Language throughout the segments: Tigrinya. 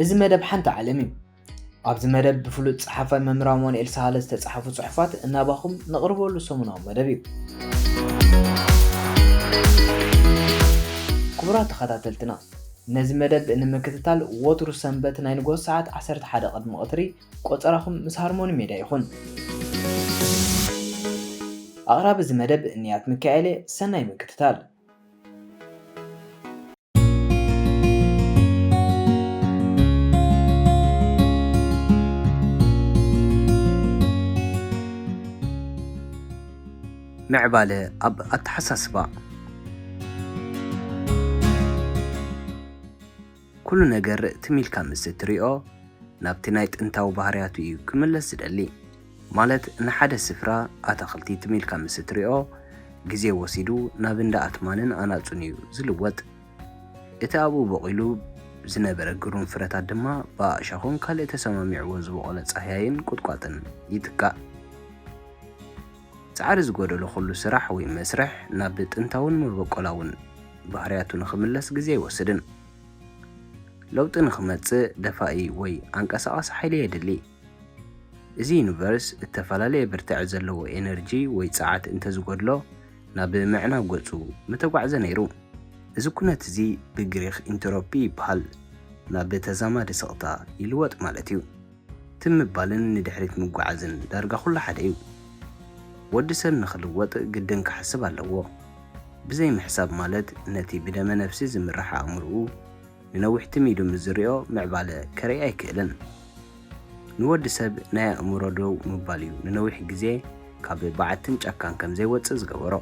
እዚ መደብ ሓንቲ ዓለም እዩ። ኣብዚ መደብ ብፍሉጥ ጸሓፋይ መምህር ኣማኑኤል ሳህለ ዝተጻሕፉ ጽሑፋት እናባኹም ነቕርበሉ ሰሙናዊ መደብ እዩ። ክቡራት ተኸታተልትና፣ ነዚ መደብ ንምክትታል ወትሩ ሰንበት ናይ ንግሆ ሰዓት ዓሰርተ ሓደ ቅድሚ ቀትሪ ቆጸራኹም ምስ ሃርሞኒ ሜድያ ይኹን። ኣቕራቢ እዚ መደብ እንያት ሚካኤል እየ። ሰናይ ምክትታል። ምዕባለ ኣብ ኣተሓሳስባ። ኩሉ ነገር ትም ኢልካ ምስ እትሪኦ፣ ናብቲ ናይ ጥንታዊ ባህርያቱ እዩ ክምለስ ዝደሊ። ማለት፣ ንሓደ ስፍራ ኣታኽልቲ ትም ኢልካ ምስ እትሪኦ፣ ግዜ ወሲዱ ናብ እንዳ ኣትማንን ኣናጹን እዩ ዝልወጥ። እቲ ኣብኡ በቒሉ ዝነበረ ግሩም ፍረታት ድማ ብኣእሻኹን ካልእ ተሰማሚዕዎ ዝበቖለ ጻህያይን ቁጥቋጥን ይትካእ። ጻዕሪ ዝጎደሎ ኩሉ ስራሕ ወይ መስርሕ ናብ ጥንታውን መበቆላውን ባህርያቱ ንኽምለስ ግዜ ኣይወስድን። ለውጢ ንኽመጽእ ደፋኢ ወይ ኣንቀሳቓሲ ሓይሊ የድሊ። እዚ ዩኒቨርስ እተፈላለየ ብርትዐ ዘለዎ ኤነርጂ ወይ ጸዓት እንተዝጎድሎ ናብ ምዕናው ገጹ ምተጓዕዘ ነይሩ። እዚ ኩነት እዚ ብግሪኽ ኢንተሮፒ ይበሃል። ናብ ተዛማዲ ስቕታ ይልወጥ ማለት እዩ። ትም ምባልን ንድሕሪት ምጉዓዝን ዳርጋ ኩሉ ሓደ እዩ። ወዲ ሰብ ንኽልወጥ ግድን ክሓስብ ኣለዎ። ብዘይ ምሕሳብ ማለት ነቲ ብደመ ነፍሲ ዝምራሕ ኣእምሮኡ ንነዊሕ ትም ኢሉ ምስ ዝሪኦ ምዕባለ ከርኢ ኣይክእልን። ንወዲ ሰብ ናይ ኣእምሮ ደው ምባል እዩ ንነዊሕ ግዜ ካብ በዓትን ጫካን ከም ዘይወጽእ ዝገበሮ።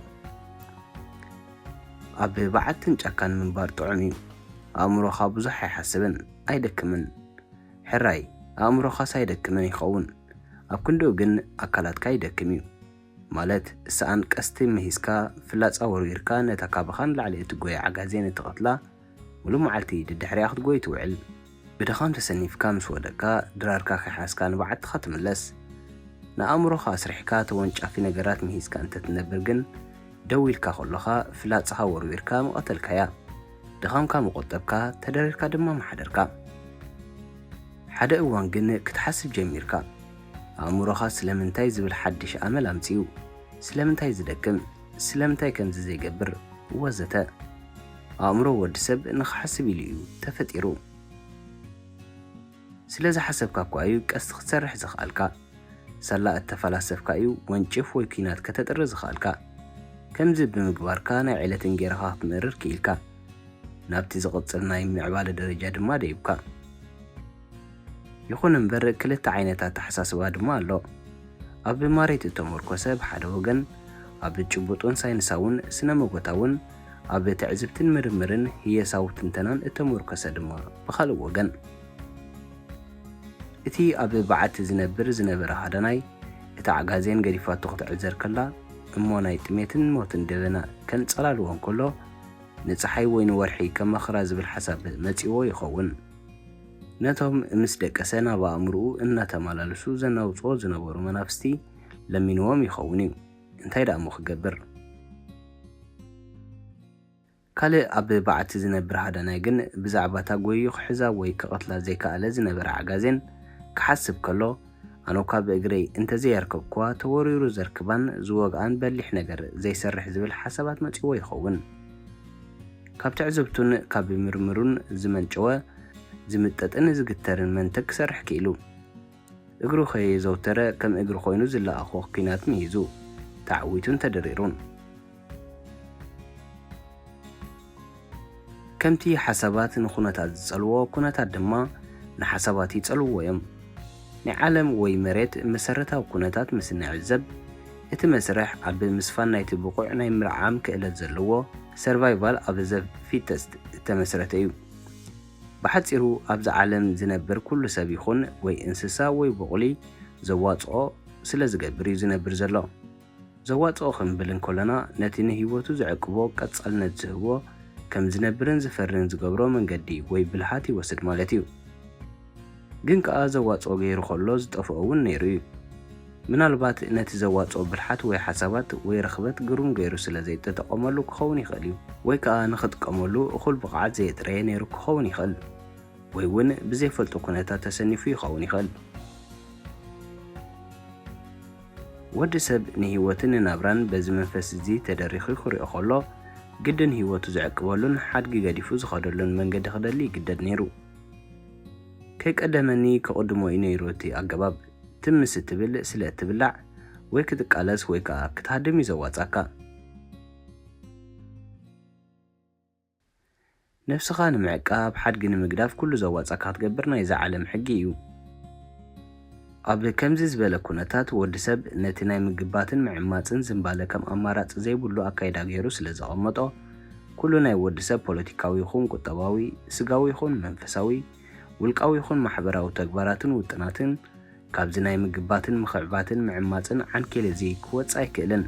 ኣብ በዓትን ጫካን ምንባር ጥዑም እዩ። ኣእምሮኻ ብዙሕ ኣይሓስብን፣ ኣይደክምን። ሕራይ፣ ኣእምሮኻስ ኣይደክምን ይኸውን። ኣብ ክንድኡ ግን ኣካላትካ ይደክም እዩ። ማለት፣ ሰኣን ቀስቲ ምሂዝካ፣ ፍላጻ ወርዊርካ፣ ነታ ካባኻ ንላዕሊ እትጎየ ዓጋዜን እትቐትላ፣ ሙሉእ መዓልቲ ደድሕሪኣ ክትጎይ ትውዕል። ብድኻም ተሰኒፍካ ምስ ወደቅካ፣ ድራርካ ከይሓዝካ ንበዓትኻ ትምለስ። ንኣእምሮኻ ኣስሪሕካ፣ ተወንጫፊ ነገራት ምሂዝካ እንተትነብር ግን፣ ደው ኢልካ ከሎኻ፣ ፍላጻኻ ወርዊርካ ምቐተልካያ። ድኻምካ ምቖጠብካ፣ ተደሪርካ ድማ ምሓደርካ። ሓደ እዋን ግን ክትሓስብ ጀሚርካ። ኣእምሮኻ ስለምንታይ ዝብል ሓድሽ ኣመል ኣምጺኡ። ስለምንታይ ዝደክም? ስለምንታይ ከምዚ ዘይገብር? ወዘተ። ኣእምሮ ወዲ ሰብ ንኽሓስብ ኢሉ እዩ ተፈጢሩ። ስለ ዝሓሰብካ እኳ እዩ ቀስቲ ክትሰርሕ ዝኸኣልካ። ሳላ እተፈላሰፍካ እዩ ወንጭፍ ወይ ኲናት ከተጥሪ ዝኸኣልካ። ከምዚ ብምግባርካ ናይ ዕለት እንጌራኻ ክትመርር ክኢልካ። ናብቲ ዝቕጽል ናይ ምዕባለ ደረጃ ድማ ደይብካ። ይኹን እምበር ክልተ ዓይነት ኣተሓሳስባ ድማ ኣሎ። ኣብ ማሬት እተመርኮሰ ብሓደ ወገን፣ ኣብ ጭቡጥን ሳይንሳውን ስነ-መጎታውን፣ ኣብ ትዕዝብትን ምርምርን ህየሳዊ ትንተናን እተመርኮሰ ድማ ብኻልእ ወገን። እቲ ኣብ በዓቲ ዝነብር ዝነበረ ሃዳናይ፣ እቲ ዓጋዜን ገዲፋቶ ክትዕዘር ከላ፣ እሞ ናይ ጥሜትን ሞትን ደበና ከንጸላልዎ እንከሎ፣ ንጸሓይ ወይ ንወርሒ ከማኽራ ዝብል ሓሳብ መጺእዎ ይኸውን። ነቶም ምስ ደቀሰ ናብ ኣእምሮኡ እናተመላለሱ ዘናውጽዎ ዝነበሩ መናፍስቲ ለሚንዎም ይኸውን እዩ። እንታይ ደኣ እሞ ክገብር? ካልእ ኣብ በዓቲ ዝነብር ሃዳናይ ግን ብዛዕባ እታ ጎይዩ ክሕዛ ወይ ክቐትላ ዘይከኣለ ዝነበረ ዓጋዜን ክሓስብ ከሎ፣ ኣነኳ ብእግረይ እንተዘይኣርከብኩዋ ተወሪሩ ዘርክባን ዝወግኣን በሊሕ ነገር ዘይሰርሕ ዝብል ሓሳባት መጺእዎ ይኸውን። ካብ ትዕዝብቱን ካብ ምርምሩን ዝመንጨወ ዝምጠጥን ዝግተርን መንተግ ክሰርሕ ክኢሉ። እግሩ ከየዘውተረ ከም እግሪ ኮይኑ ዝለኣኾ ኲናት ምሂዙ፣ ተዓዊቱን ተደሪሩን። ከምቲ ሓሳባት ንኹነታት ዝጸልዎ፣ ኩነታት ድማ ንሓሳባት ይጸልውዎ እዮም። ናይ ዓለም ወይ መሬት መሰረታዊ ኩነታት ምስ እንዕዘብ፣ እቲ መስርሕ ኣብ ምስፋን ናይቲ ብቑዕ ናይ ምርዓም ክእለት ዘለዎ፣ ሰርቫይቫል ኦፍ ዘ ፊተስት፣ እተመስረተ እዩ። ብሓጺሩ፣ ኣብዚ ዓለም ዝነብር ኩሉ ሰብ ይኹን ወይ እንስሳ ወይ ቡቕሊ ዘዋጽኦ ስለ ዝገብር እዩ ዝነብር ዘሎ። ዘዋጽኦ ክንብል እንከለና፣ ነቲ ንህይወቱ ዝዕቅቦ ቀጻልነት ዝህቦ፣ ከም ዝነብርን ዝፈርን ዝገብሮ መንገዲ ወይ ብልሓት ይወስድ ማለት እዩ። ግን ከኣ ዘዋጽኦ ገይሩ ከሎ ዝጠፍኦ እውን ነይሩ እዩ። ምናልባት ነቲ ዘዋጽኦ ብልሓት ወይ ሓሳባት ወይ ርኽበት ግሩም ገይሩ ስለ ዘይተጠቐመሉ ክኸውን ይኽእል እዩ። ወይ ከኣ ንኽጥቀመሉ እኹል ብቕዓት ዘየጥረየ ነይሩ ክኸውን ይኽእል። ወይ እውን ብዘይፈልጦ ኩነታት ተሰኒፉ ይኸውን ይኽእል። ወዲ ሰብ ንህይወትን ንናብራን በዚ መንፈስ እዚ ተደሪኹ ክሪኦ ከሎ፣ ግድን ህይወቱ ዝዕቅበሉን ሓድጊ ገዲፉ ዝኸደሉን መንገዲ ክደሊ ይግደድ ነይሩ። ከይቀደመኒ ክቕድሞ እዩ ነይሩ እቲ ኣገባብ። ትምስ እትብል ስለ እትብላዕ ወይ ክትቃለስ ወይ ከኣ ክትሃድም እዩ ዘዋጻካ። ነብስኻ ንምዕቃብ ሓድጊ ንምግዳፍ ኩሉ ዘዋጻካ ክትገብር ናይዛ ዓለም ሕጊ እዩ። ኣብ ከምዚ ዝበለ ኩነታት ወዲ ሰብ ነቲ ናይ ምግባትን ምዕማጽን ዝንባለ ከም ኣማራጺ ዘይብሉ ኣካይዳ ገይሩ ስለ ዘቐመጦ፣ ኩሉ ናይ ወዲ ሰብ ፖለቲካዊ ይኹን ቁጠባዊ፣ ስጋዊ ይኹን መንፈሳዊ፣ ውልቃዊ ይኹን ማሕበራዊ ተግባራትን ውጥናትን ካብዚ ናይ ምግባትን ምኽዕባትን ምዕማጽን ዓንኬል እዚ ክወጽእ ኣይክእልን።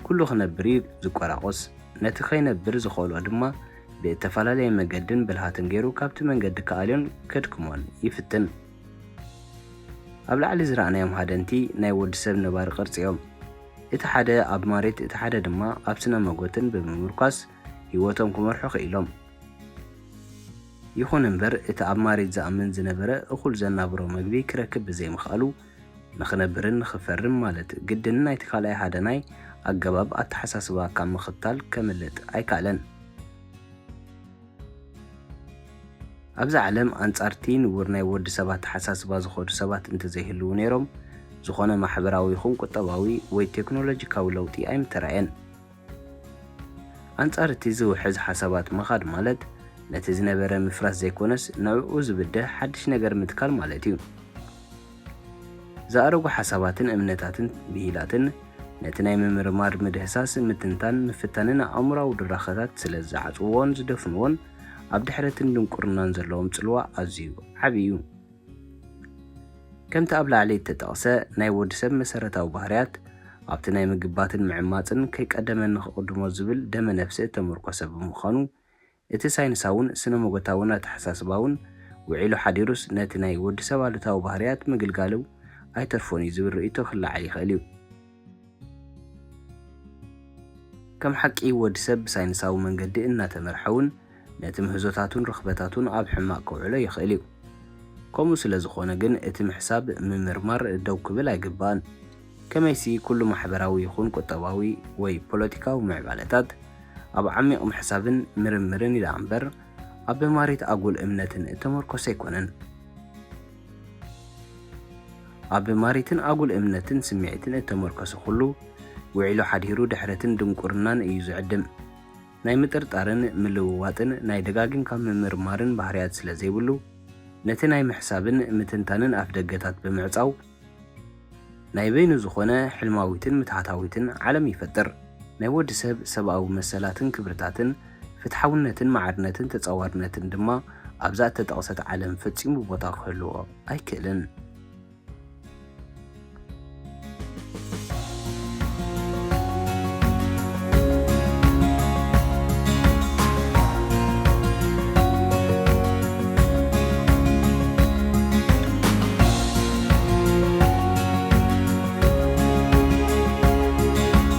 ኩሉ ክነብር እዩ ዝቆራቆስ። ነቲ ከይነብር ዝኸልኦ ድማ ብእተፈላለየ መገድን ብልሃትን ገይሩ ካብቲ መንገዲ ክኣልዮን ከድክሞን ይፍትን። ኣብ ላዕሊ ዝረኣናዮም ሃደንቲ ናይ ወዲ ሰብ ነባሪ ቅርጺ እዮም። እቲ ሓደ ኣብ ማሪት፣ እቲ ሓደ ድማ ኣብ ስነ መጎትን ብምምርኳስ ህይወቶም ክመርሑ ክኢሎም። ይኹን እምበር፣ እቲ ኣብ ማሪት ዝኣምን ዝነበረ እኹል ዘናብሮ መግቢ ክረክብ ብዘይምኽኣሉ፣ ንኽነብርን ንኽፈርን ማለት ግድን ናይቲ ካልኣይ ሃደናይ ኣገባብ ኣተሓሳስባ ካብ ምኽታል ከምልጥ ኣይከኣለን። ኣብዛ ዓለም ኣንጻርቲ ንቡር ናይ ወዲ ሰብ ኣተሓሳስባ ዝኸዱ ሰባት እንተዘይህልዉ ነይሮም፣ ዝኾነ ማሕበራዊ ይኹን ቁጠባዊ ወይ ቴክኖሎጂካዊ ለውጢ ኣይምተራእየን። ኣንጻር እቲ ዝውሕዝ ሓሳባት ምኻድ ማለት፣ ነቲ ዝነበረ ምፍራስ ዘይኮነስ፣ ንዕኡ ዝብድህ ሓድሽ ነገር ምትካል ማለት እዩ። ዝኣረጉ ሓሳባትን እምነታትን ብሂላትን፣ ነቲ ናይ ምምርማር ምድህሳስ፣ ምትንታን፣ ምፍታንን ኣእምሮኣዊ ድራኸታት ስለ ዝዓጽውዎን ዝደፍንዎን፣ ኣብ ድሕረትን ድንቁርናን ዘለዎም ጽልዋ ኣዝዩ ዓቢ እዩ። ከምቲ ኣብ ላዕሊ እተጠቕሰ፣ ናይ ወዲ ሰብ መሰረታዊ ባህርያት ኣብቲ ናይ ምግባትን ምዕማጽን ከይቀደመኒ ክቕድሞ ዝብል ደመ ነፍሲ እተመርኮሰ ብምዃኑ፣ እቲ ሳይንሳውን ስነ መጎታውን ኣተሓሳስባውን ውዒሉ ሓዲሩስ ነቲ ናይ ወዲ ሰብ ኣሉታዊ ባህርያት ምግልጋሉ ኣይተርፎን እዩ ዝብል ርእይቶ ክለዓል ይኽእል እዩ። ከም ሓቂ ወዲ ሰብ ብሳይንሳዊ መንገዲ እናተመርሐውን ነቲ ምህዞታቱን ርኽበታቱን ኣብ ሕማቕ ከውዕሎ ይኽእል እዩ። ከምኡ ስለ ዝኾነ ግን እቲ ምሕሳብ ምምርማር ደው ክብል ኣይግባእን። ከመይሲ ኩሉ ማሕበራዊ ይኹን ቁጠባዊ ወይ ፖለቲካዊ ምዕባለታት ኣብ ዓሚቕ ምሕሳብን ምርምርን ኢላ እምበር ኣብ ማሪት ኣጉል እምነትን እተመርኮሰ ኣይኮነን። ኣብ ማሪትን ኣጉል እምነትን ስምዒትን እተመርኮሰ ኩሉ ውዒሉ ሓዲሩ ድሕረትን ድንቁርናን እዩ ዝዕድም። ናይ ምጥርጣርን ምልውዋጥን ናይ ደጋጊምካ ምምርማርን ባህርያት ስለ ዘይብሉ፣ ነቲ ናይ ምሕሳብን ምትንታንን ኣፍደገታት ብምዕጻው፣ ናይ በይኑ ዝኾነ ሕልማዊትን ምትሓታዊትን ዓለም ይፈጥር። ናይ ወዲ ሰብ ሰብኣዊ መሰላትን ክብርታትን፣ ፍትሓውነትን ማዕርነትን ተጻዋርነትን ድማ ኣብዛ እተጠቕሰት ዓለም ፈጺሙ ቦታ ክህልዎ ኣይክእልን።